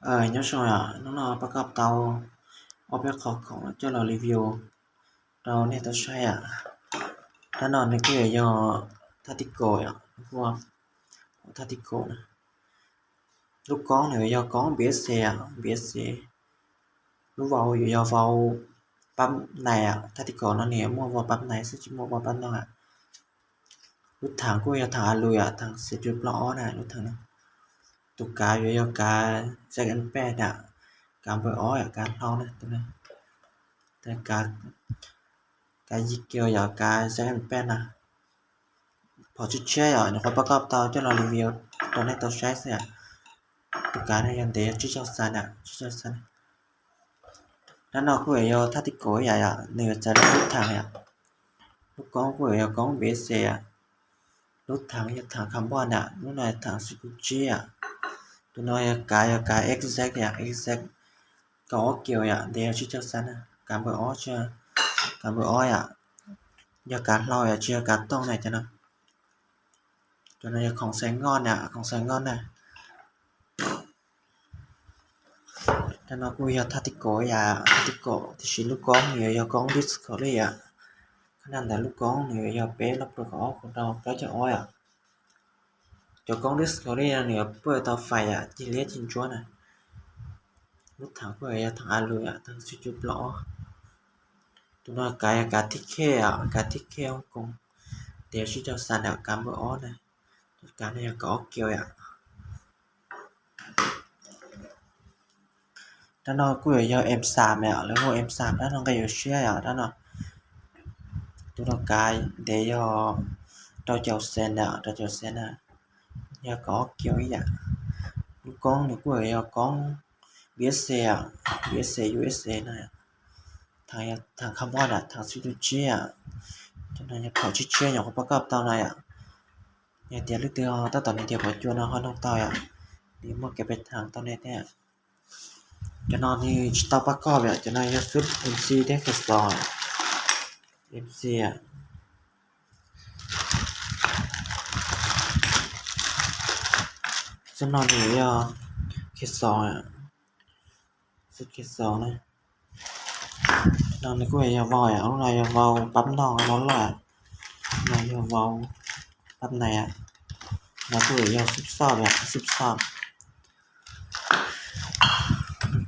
ເອີ ຍາມເຊົ້າອະ ນ້ອງໆປະກອບເຕົາ ອອກແບບຂອງເຈົ້າລາຣີວິວ ເຕົາແນວເຕົາໃຊ້ອະ ດ້ານນອກນີ້ກໍເອີ້ນວ່າທາຕິໂກອະ ພວກທາຕິໂກນະ ລູກກ້ອງນີ້ເອີ້ນວ່າກ້ອງບີເອັສເອອະ ບີເອັສເອ ລູກເວົ້າເອີ້ນວ່າເວົ້າປ້ຳໃນອະ ທາຕິໂກນະນີ້ ໝວກເວົ້າປ້ຳໃນ ຊິໝວກເວົ້າປ້ຳນອກອະ ລູກຖັງກໍເອີ້ນວ່າຖັງອາລຸຍອະ ຖັງສີ່ຈຸດເກົ້າອອນນະ ລູກຖັງນະ ຕົວກາເອີ້ນວ່າກາແຈັກແອນແປດອະ ກາເບີອອຍອະ ກາເຮົານະ ຕົວນັ້ນ ແຕ່ກາ ກາຍິກເກວຢາກາແຈັກແອນແປດນະ ພໍຊິເຊຍອະ ເດີຂ້ອຍປະກອບເຕົາ ເຈົ້າລາຣີວິວ ເຕົາແນວເຕົາໃຊ້ເສຍ ຕົວການະ ຍັງເດ ຈິດເຈົ້າຊັນອະ ຈິດເຈົ້າຊັນ ດ້ານນອກກໍເອີ້ນວ່າທາຕິໂກຍາຍະ ເນີຈາລູກຖັງອະ ລູກກ້ອງກໍເອີ້ນວ່າກ້ອງບີເອັສເອອະ ລູກຖັງ ຢາກຖັງຄາບອນອະ ລູກນ້ອຍຖັງຊິກູຈິອະ ຕົວນ້ອຍຢາກາ ຢາກາເອັກແຊັກອະ ເອັກແຊັກ ກາອອກເກວອະ ເດຈິດເຈົ້າຊັນນະ ກາເບີອອຍ ກາເບີອອຍອະ ຢາກາເຮົາອະ ຢາກາຕ້ອງນະ ຈະນະ ຕົວນັ້ນຂອງໃສ່ງອນນະ ຂອງໃສ່ງອນນະ ແລ້ວເນາະ ກູຢາທາຕິໂກຍາ ທາຕິໂກ ທີ່ຊິລູກກ້ອງນີ້ ຢາກ້ອງດິສໂຄເລຍາ ຂະໜາດໃດລູກກ້ອງນີ້ ຢາເປລັບໂຕກອອກຄົນເຮົາ ກໍຈະອອຍອະ ຈາກ້ອງດິສໂຄເລຍານີ້ ເປີດເຕົາໄຟອະ ຈິເລດຈິນຈວນນະ ລົດຖັງເປີດຢາຖັງອາລຸຍອະ ທັງຊິຈຸບລໍ ຕົວນອກກາຍອາກາດທິເຄອະ ອາກາດທິເຄຮົງກົງ ເດຊິເຈົ້າຊັນອະ ກາເບີອອນນະ ຈັດການໃຫ້ກາອອກເກວອະ ດ້ານນອກກູເອີເອັມສາມອະ ຫຼືໂຮເອັມສາມ ດ້ານນອກກາເອີເຊຍອະ ດ້ານນອກ ຕຸລະກາ ເດຍອ ດາວເຈົ້າເຊັນອະ ດາວເຈົ້າເຊັນອະ ຍາກອກເກວອີກອະ ລູກກ້ອງນີ້ກູເອີກ້ອງ ບີເອັສເອອະ ບີເອັສເອ ຢູເອັສເອນະ ທາງ ທາງຄາບອນອະ ທາງຊິດູເຈຍ ຈະນາຍາເຜົາຊິເຈຍ ຫຍັງປະກອບເຕົາໃນອະ ຍາເຕຍລຶກເຕຍ ຕອນນີ້ເຕຍບໍ່ຈວນເຮົານ້ອງເຕົາອະ ນີ້ໝົດແກເປັນທາງເຕົາແນ່ແທ້ ຈະນອນນີ້ເຕົາປະກອບອະ ຈະນາຍາຊຸດເອັມຊີເດ້ ເຂດສອງ ເອັມຊີອະ ຈະນອນນີ້ເຂດສອງອະ ສຸດເຂດສອງນະ ນອນນີ້ກູຢາເວົ້າອະ ເອົານາຍາເວົ້າປັບນ້ອງເອົານອນລະ ນາຍາເວົ້າປັບໃນອະ ນາຍກູຢາຊຸບຊອບອະ ຊຸບຊອບ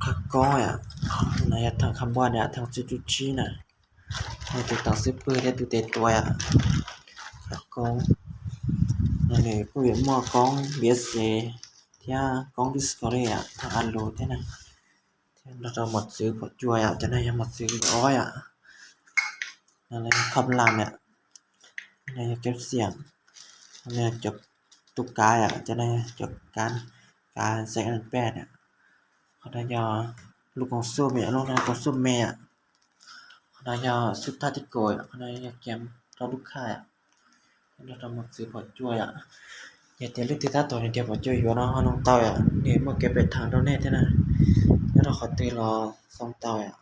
ຄັກກ້ອຍອະ ນາຍາທັງຄຳບອນອະ ທັງຈຸດຈີນະ ໃຫ້ຕິດຕັ້ງຊິບເປີເຮັດຢູ່ເຕັມຕົວອະ ຄັກກ້ອງ ນາຍກູຢາໝໍ້ກ້ອງ ບີເອັສເອ ທຽກ້ອງດິສໂຄເລຍອະ ທັງອັນໂລແທ້ນະ ແທນດອກໝົດຊື້ພໍຈ່ວຍອະ ຈະໄດ້ຍັງໝົດຊື້ຮ້ອຍອະ ນັ້ນແຫຼະ ຄອບລາມອະ ໃນເກັບສຽງ ໃນຈົບຕຸກກາຍອະ ຈະໄດ້ຈົບການ ການໃຊ້ອັນແປດອະ ເຂົາໄດ້ຍາລູກຂອງຊຸມອະ ລູກຂອງຊຸມແມ່ອະ ເຂົາໄດ້ຍາສຸດທ້າຍທີ່ໂກຍອະ ເຂົາໄດ້ຍາແກມຕໍ່ລູກຄ້າອະ ແລະ ຕ້ອງໝົດຊື້ພໍຈ່ວຍອະ ຢ່າແຕ່ເລືອກຕິດຕາມຕົວນີ້ ດຽວພໍຈ່ວຍຢູ່ເນາະ ເຮົານ້ອງເຕົ້າອະ ນີ້ເມື່ອແກໄປທາງດອນແນ່ແທ້ນະ ແລ້ວເຮົາຂໍຕື່ລໍສອງເຕົ້າອະ